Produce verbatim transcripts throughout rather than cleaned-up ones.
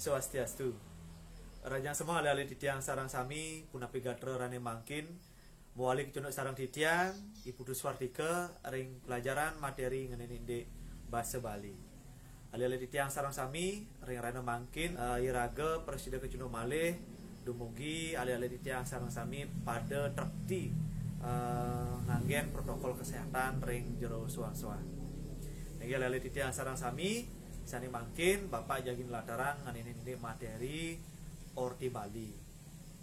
Swastiastu. Rahajeng semeng alit-alit titiang sareng sami, punapi gatra rahina mangkin, mawali kecunduk sareng titiang, I Putu Swartika, ring pelajaran materi ngenénin indik basa Bali. Alit-alit titiang sareng sami, ring rahina mangkin, eh, iraga prasida kecunduk malih, dumugi alit-alit titiang sareng sami pada trepti, eh, nganggén protokol kesehatan ring jero soang-soang. Inggih alit-alit titiang sareng sami, sané mangkin Bapak jagi nlatarang ngenénin indik materi Orti Bali.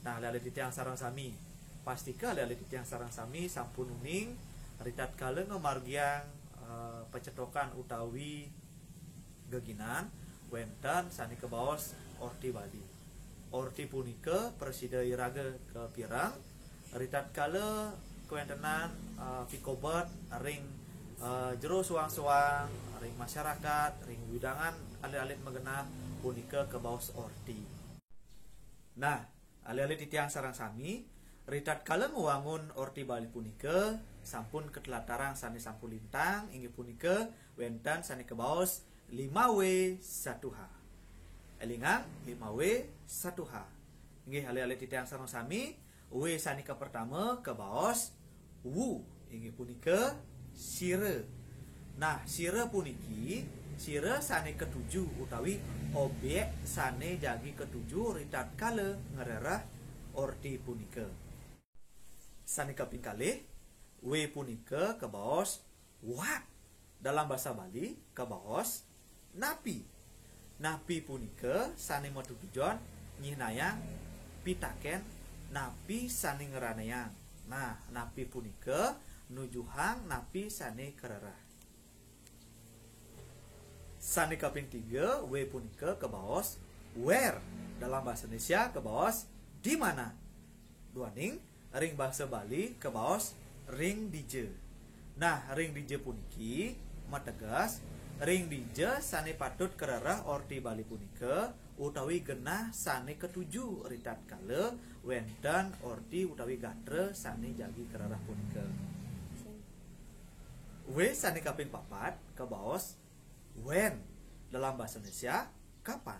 Nah, alit-alit titiang sareng sami, pastika alit-alit titiang sareng sami sampun uning ritatkala ngamargiang, eh, pacetokan utawi geginan wénten sané kabaos Orti Bali. Orti punika prasida iraga kapireng ritatkala kawéntenan, eh, pikobet ring, eh, jero soang-soang, ring masyarakat, ring wewidangan alit-alit magenah punika kabaos orti. Nah, alit-alit titiang sareng sami, ritatkala ngwangun Orti Bali punika sampun katlatarang sané sampun lintang, inggih punika wénten sané kabaos lima W satu H. Élingang, lima W satu H. Inggih alit-alit titiang sareng sami, W sané kapertama kabaos wu, inggih punika sira. Nah, sira puniki sira sané katuju utawi objék sané jagi katuju ritatkala ngrereh orti punika. Sané kaping kalih, W punika kabaos wa. Dalam basa Bali kabaos napi. Napi punika sané matutujon nyihnayang pitakén napi sané ngranayang. Nah, napi punika nujuhang napi sané karereh. Sané kaping tiga, W punika kabaos where. Dalam basa Indonesia kabaos di mana. Duaning ring basa Bali kabaos ring dija. Nah, ring dija puniki mateges ring dija sané patut karereh orti Bali punika utawi genah sané katuju ritatkala wénten orti utawi gatra sané jagi karereh punika. W sané kaping papat kabaos when. Dalam basa Indonesia, kapan.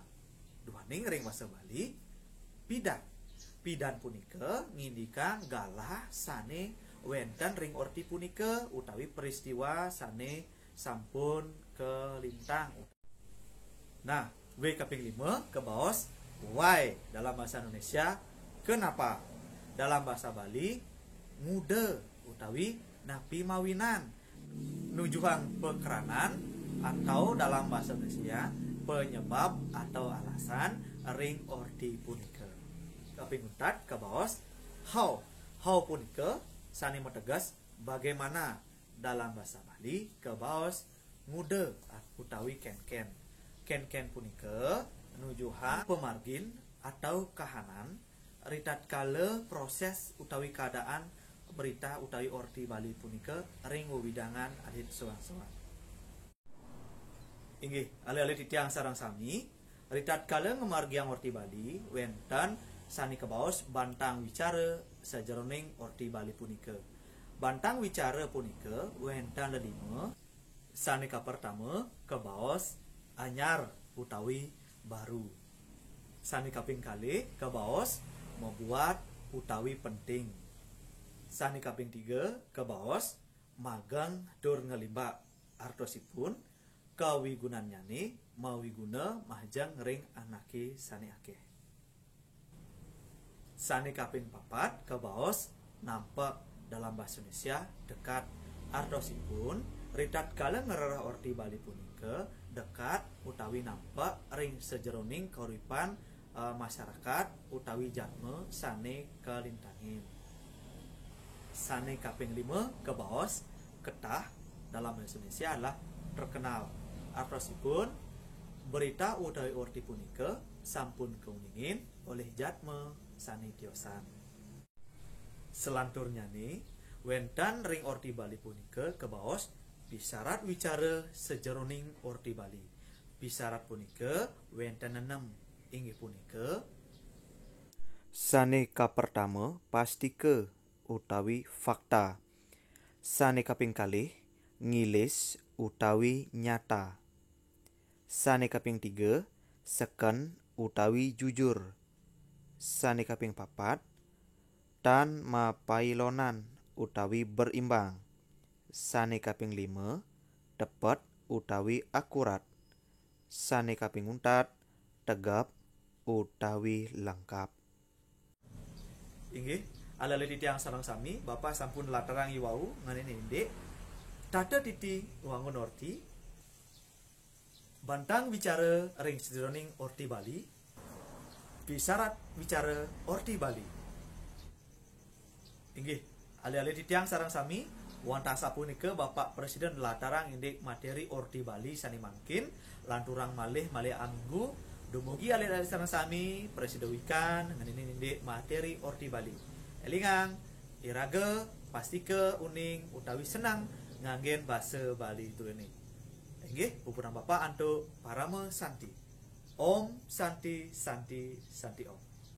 Duaning ring basa Bali, pidan. Pidan punika ngindikang galah sané wénten ring orti punika utawi peristiwa sané sampun kalintang. Nah, W kaping lima kabaos why. Dalam basa Indonesia, kenapa. Dalam basa Bali, nguda utawi napi mawinan. Nujuhang pakranan atau dalam basa Indonesia, penyebab atau alasan ring orti punika. Kaping untat kabaos how. How punika sané mateges bagaimana. Dalam basa Bali kabaos nguda utawi kénkén. Kénkén punika nujuhang pamargin atau kahanan ritatkala proses utawi keadaan berita utawi orti Bali punika ring wewidangan alit soang-soang. Inggih, alit-alit titiang sareng sami, ritatkala ngamargiang orti Bali, wénten sané kabaos bantang wicara sajeroning orti Bali punika. Bantang wicara punika wénten lelima. Sané kapertama kabaos anyar utawi baru. Sané kaping kalih kabaos mabuat utawi penting. Sané kaping tiga kabaos mageng tur nglimbak. Artosipun, kawigunannyané mawiguna majeng ring anaké sané akéh. Sané kaping papat kabaos nampek. Dalam basa Indonesia, dekat. Artosipun, ritatkala ngrereh orti Bali punika dekat utawi nampek ring sajeroning kauripan, eh, masyarakat utawi jadma sané kalintangin. Sané kaping lima kabaos ketah. Dalam basa Indonesia adalah terkenal. Artosipun, berita utawi orti punika sampun kauningin olih jadma sané tiosan. Selanturnyané, wénten ring orti Bali punika kabaos pisarat wicara sajeroning orti Bali. Pisarat punika wénten enem, inggih punika: sané kapertama, pastika utawi fakta. Sané kaping kalih, ngilis utawi nyata. Sané kaping tiga, seken utawi jujur. Sane kaping papat, tan mapailonan utawi berimbang. Sane kaping lima, tepet utawi akurat. Sane kaping untat, tegep utawi lengkap. Inggih, alit-alit titiang sareng sami, Bapak sampun latarang iwau nganene indik tata titi wangun orti, bantang wicara ring sajeroning orti Bali, pisarat wicara orti Bali. Inggih, alit-alit titiang sareng sami, wantah sapunika Bapak Presiden latarang indik materi orti Bali sane mangkin, lanturang malih malih aminggu, dumugi alit-alit sareng sami prasida wikan ngeninin indik materi orti Bali. Elingang, iraga pastika uning utawi senang nganggen basa Bali tulune. Inggih, puputang Bapak antuk parama santi. Om Santi, Santi, Santi Om.